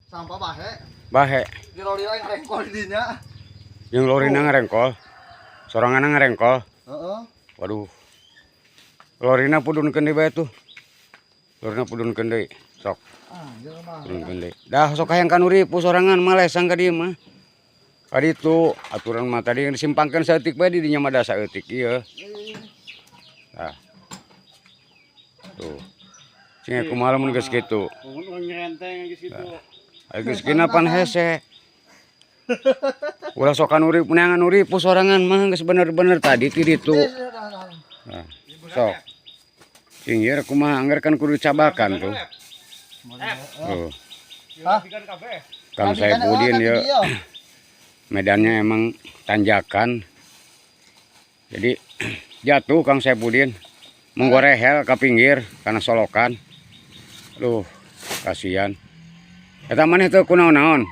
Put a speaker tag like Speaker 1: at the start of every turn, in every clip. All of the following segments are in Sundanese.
Speaker 1: Sampah bahe.
Speaker 2: Bahe.
Speaker 1: Di lori lain ngarengkol di dinya.
Speaker 2: Yang lorina ngarengkol. Soranganna ngarengkol.
Speaker 1: Heeh.
Speaker 2: Waduh. Lorina pudunkeun deui bae tuh. Lorina pudunkeun deui. Sok.
Speaker 1: Ah, mah.
Speaker 2: Pudunkeun deui. Dah sok hayang ka nu ripuh sorangan mah lesang ka dieu mah. Ka ditu aturan mah tadi disimpangkeun saeutik bae di dinya mah da saeutik ieu. Tah. Tuh. Cing kumaha lamun geus kitu.
Speaker 3: Mun nyerenteng geus kitu.
Speaker 2: Ayo geus kina pan hese. Ulah sok anu ripuh neangan nu ripuh sorangan mah geus bener-bener tadi ti ditu. Nah, sok. Cing ieu kumaha angger kan kudu cabakan tuh. Tuh.
Speaker 1: Hah?
Speaker 2: Kang Saipudin ya. Medannya emang tanjakan. Jadi jatuh Kang Saipudin. Menggorehel ke pinggir karena solokan. Aduh, kasihan. Eta maneh teu kunaon-naon.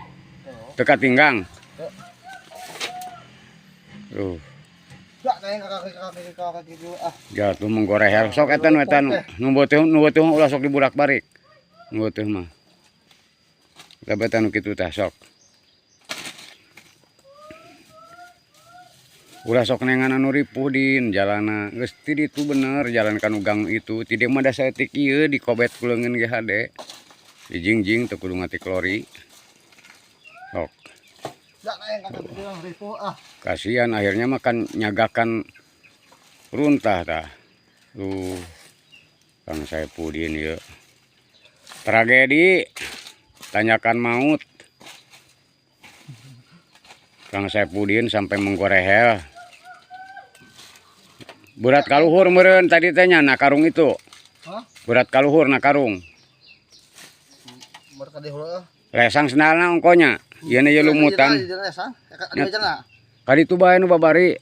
Speaker 2: Teu katinggang. Tuh. Jatuh menggorehel. Sok eta nu eta nu beuteung ulah sok diburak-barik. Nu beuteung mah. Eta beta nu kitu tah sok. Ulah sok nengan anu ripuh din jalana geus ti ditu bener jalan kanu gang itu ti dieu mah da saeutik ieu dikobet ku leungeun ge hade. Dijingjing teu kudu ngatik lori. Sok. Kasihan akhirnya makan nyagakan runtah tah. Tuh. Kang Saipudin ieu. Tragedi tanyakan maut. Kang Saipudin sampai menggorehel. Berat kaluhur meureun tadi teh nya na karung itu.
Speaker 1: Hah?
Speaker 2: Berat kaluhur na karung.
Speaker 1: Berat kaluhur.
Speaker 2: Lesang sendalna ongkonya. Ieu na ieu lumutan. Ka ditu bae nu babari.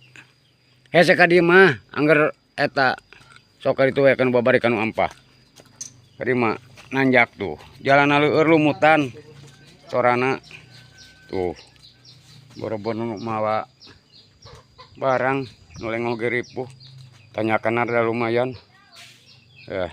Speaker 2: Hese ka dieu mah angger eta sok ka ditu we kan babari kanu ampah. Ka dieu mah nanjak tuh. Jalanna leueur lumutan. Sorana tuh. Boro-boro nu mawa barang nu lengoh ge ripuh. Tanyakan ada lumayan. Ya.